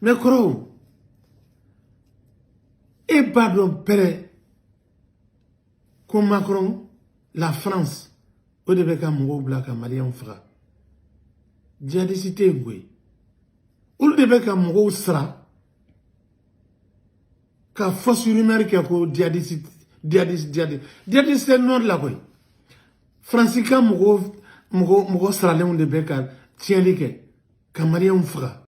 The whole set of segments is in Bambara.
Mais kɔrɔw, e b'a dɔn pɛrɛ ko Macron, la France, o de bɛ ka mɔgɔw bila ka Maliyɛnw faga. Djihadiste tɛ yen koyi, olu de bɛ ka mɔgɔw sara ka fausse rumeur kɛ ko djihadiste, djihadiste, djihadiste, djihadiste tɛ nord la koyi. Faransi ka mɔgɔw, mɔgɔ saralenw de bɛ ka tiɲɛli kɛ ka Maliyɛnw faga.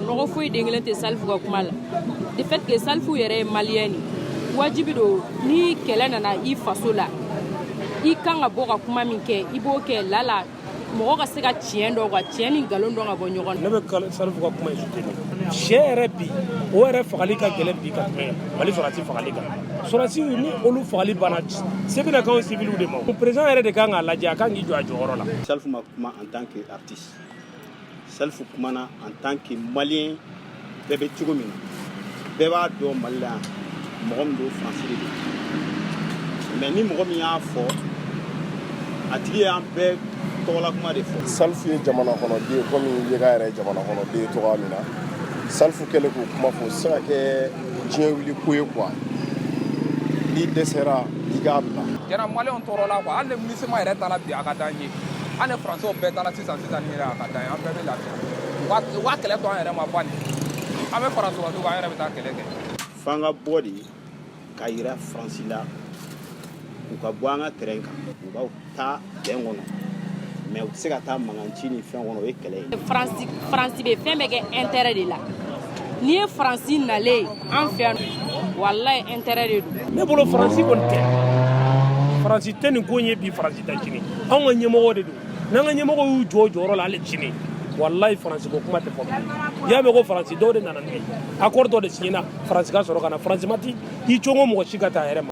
Nɔgɔ foyi den kelen tɛ Salifu ka kuma la. De fait que Salifu yɛrɛ ye Maliyɛn de, wajibi don ni kɛlɛ nana i faso la, i kan ka bɔ ka kuma min kɛ, i b'o kɛ lala mɔgɔ ka se ka tiɲɛ dɔn, ka tiɲɛ ni nkalon dɔn ka bɔ ɲɔgɔn na. Ne bɛ Salifu ka kuma in soutenir. Sɛ yɛrɛ bi, o yɛrɛ fagali ka gɛlɛn bi ka tɛmɛ Mali sɔrɔdasi fagali kan. Sɔrɔdasiw ni olu fagali banna, se bɛna k'anw civiliw de ma. Président yɛrɛ de kan k'a lajɛ, a kan k'i jɔ a jɔyɔrɔ la. Salifu ma kuma en tant que artiste, Salifu kumana en tant que Malien. Bɛɛ bɛ cogo min na, bɛɛ b'a dɔn Mali la yan, mɔgɔ min don, Faransi de don. Mais ni mɔgɔ min y'a fɔ, a tigi y'an bɛɛ tɔgɔla kuma de fɔ. Salifu ye jamana kɔnɔden ye, komi IBK yɛrɛ ye jamana kɔnɔden ye cogoya min na. Salifu kɛlen k'o kuma fɔ, o tɛ se ka kɛ diɲɛ wuli ko ye quoi. N'i dɛsɛra, i k'a bila. Tiɲɛna, Maliyɛnw tɔɔrɔla quoi. Hali ni MINUSMA yɛrɛ taara bi, a ka d'an ye. Hali ni Faransɛw bɛɛ taara sisan sisan nin yɛrɛ, a ka d'an ye, an bɛɛ bɛ lafiya. U ka kɛlɛ to an yɛrɛ ma bani, an bɛ fara sɔrɔdasiw kan, an yɛrɛ bɛ taa kɛlɛ kɛ. F'an ka bɔ de ka yira Faransi la, u ka bɔ an ka terrain kan, u ka taa bɛn kɔnɔ, mais u tɛ se ka taa mankan ci ni fɛn kɔnɔ, o ye kɛlɛ ye. Faransi bɛ fɛn bɛɛ kɛ intérêt de la. N'i ye Faransi nalen an fɛ yan, walayi, intérêt de don. Ne bolo, Faransi kɔni tɛ, Faransi tɛ nin ko in ye bi, Faransi tɛ sini. Anw ka ɲɛmɔgɔ de don. N'an ka ɲɛmɔgɔ y'u jɔ jɔyɔrɔ la hali sini, walayi, Faransi ko kuma tɛ fɔ bilen. I y'a mɛn ko Faransi dɔw de nana n'u ye, accord dɔ de signé na, Faransi ka sɔrɔ ka na. Faransi ma ti i cogo mɔgɔ si ka taa a yɛrɛ ma.